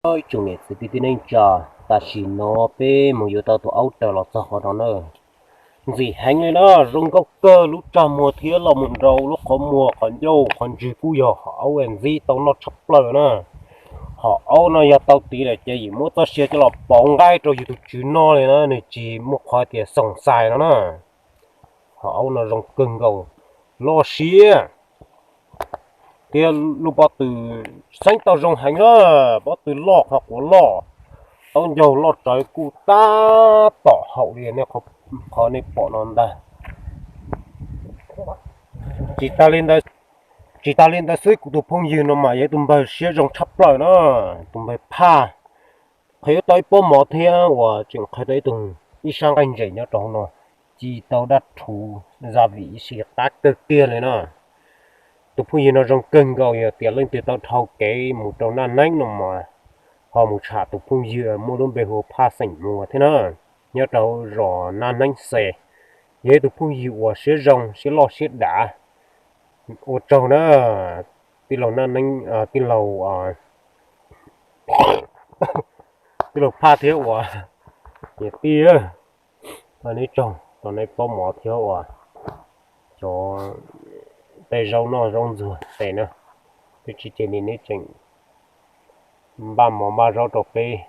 Ib tsoom niam txiv kwv tij neej tsa, tam sim no peb mus yuav tau tus aub raws los txog qhov no na. Ntxim heev li na, zoo nkauj kawg lub tsag muag thiab los mus rau lub qhov muag qhov ncauj qhov ntswg kuj yog hom aub ntxib tau noj tshaj plaws na. Hom aub no yog tau tiv lawm ces yim muab txoj sia coj los pauv nqaij rau yus tus tswv noj li na, nws tsis muaj qhov tias xoom xais no na. Hom aub no zoo kawg nkaus, loj siab thiab lub pob tw xeeb tau zoo heev na. Pob tw loj, qhov quav loj, taub ncaug loj rawv kuj tab tom haum li qhov nej pom no ntag. Tsis tas li ntawd, tsis tas li ntawd xwb, kuv tus phooj ywg no mas yog ib tug npawg siab zoo tshaj plaws na, tus npawg Phaj. Qhwv tau ib pob mov thiab uas tseem qhwv tau ib tug, ib sab nqaij ntses nyob rau hauv no, ci tau dab rhuv, za vim ib si qab kawg kiag li na. Tus phooj ywg no zoo kawg nkaus, yog tias leej twg tau dhau kev mus rau Naj Neeb no mas ho mus tsham tus phooj ywg muaj lub npe hu ua Phaj xeem Muas thiab na, nyob rau zos Naj Neeb xes. Yog ib tug phooj ywg uas siab zoo siab loj siab dav. Ua tsaug na, tij laug Naj Neeb, tij laug, tij laug Phaj thiab uas niam tij, neb tsaug tau neb pob mov thiab uas cov tej zaub noj zaub ntxuag tes na, twb tsis ces li neb tseem npaj mov npaj zaub rau peb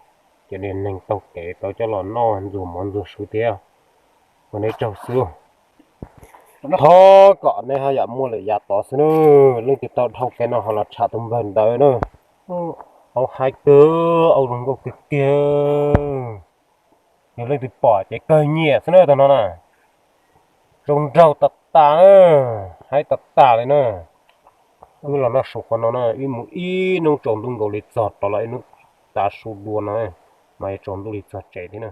cov niag neeg taug kev tau coj los noj ntxuag mov ntxuag su thiab. Ua neb tsaug xwb. Thov kom neb haj yam muaj lwm yam tod xwb na. Leej twg tau dhau kev no ho los tsham tus npawg ntawd na. Aub haib kawg, aub zoo nkauj tiag tiag. Yog leej twg pom ces kawg nyiam xwb na tag no na. Zoo nraug tas tas na, haib tas tas li na. Wb los noj su qhov no na, wb mus ib hnub tsaus ntuj nkaus li txog rov los ib hnub tav su dua no, mas yuav tsaus ntuj li txog tsev thiab na.